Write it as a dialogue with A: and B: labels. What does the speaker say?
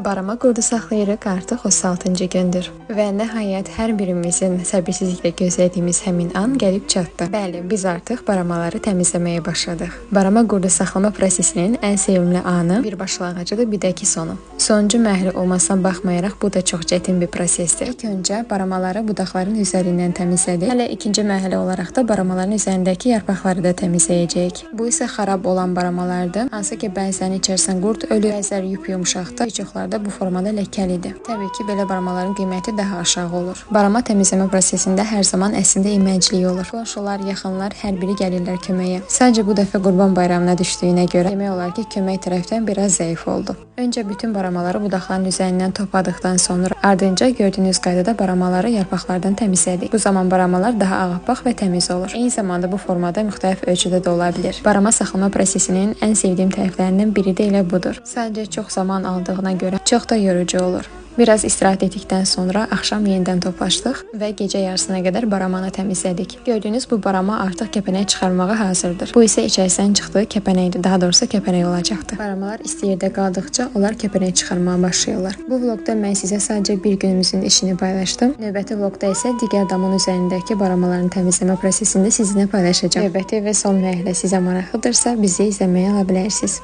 A: Barama qurdu saxlayırıq artıq 36-cı gündür. Və nəhayət hər birimizin səbirsizliklə gözlədiyimiz həmin an gəlib çatdı. Bəli, biz artıq baramaları təmizləməyə başladıq. Barama qurdu saxlama prosesinin ən sevimli anı bir başlanğıcıdır, bir də ki sonu. Sonuncu mərhələ olmasına baxmayaraq bu da çox çətin bir prosesdir. İlk öncə baramaları budaqların üzərindən təmizlədik. Hələ ikinci mərhələ olaraq da baramaların üzərindəki yarpaqları da təmizləyəcəyik. Bu isə xarab olan baramalardır. Hansı ki bəzilərinin içərisində qurd ölür, bəziləri yup-yumşaqdır, bir çoxları da bu formada ləkəlidir. Təbii ki, belə baramaların qiyməti daha aşağı olur. Barama təmizləmə prosesində hər zaman əslində iməcilik olur. Qonşular, yaxınlar hər biri gəlirlər köməyə. Sadəcə bu dəfə Qurban Bayramına düşdüyünə görə demək olar ki, kömək tərəfdən biraz zəif oldu. Öncə bütün baramaları budaqların üzərindən topladıqdan sonra ardınca gördüyünüz qaydada baramaları yarpaqlardan təmizlədik. Bu zaman baramalar daha ağappaq və təmiz olur. Eyni zamanda bu formada müxtəlif ölçüdə də ola bilər. Barama saxlama prosesinin ən sevdiyim tərəflərindən biri də elə budur. Sadəcə çox zaman aldığına görə çox da yorucu olur. Biraz istirahət etdikdən sonra axşam yenidən toplaşdıq və gecə yarısına qədər baramanı təmizlədik. Gördüyünüz bu barama artıq kəpənək çıxarmağa hazırdır. Bu isə içərisindən çıxdığı kəpənəkdir. Daha doğrusu kəpənək olacaqdı. Baramalar isti yerdə qaldıqca onlar kəpənək çıxarmağa başlayırlar. Bu vloqda mən sizə sadəcə bir günümüzün işini paylaşdım. Növbəti vloqda isə digər damın üzərindəki baramaların təmizləmə prosesini də sizinlə paylaşacağam. Növbəti və son mərhələ sizə maraqlıdırsa, bizi izləməyə ala bilərsiniz.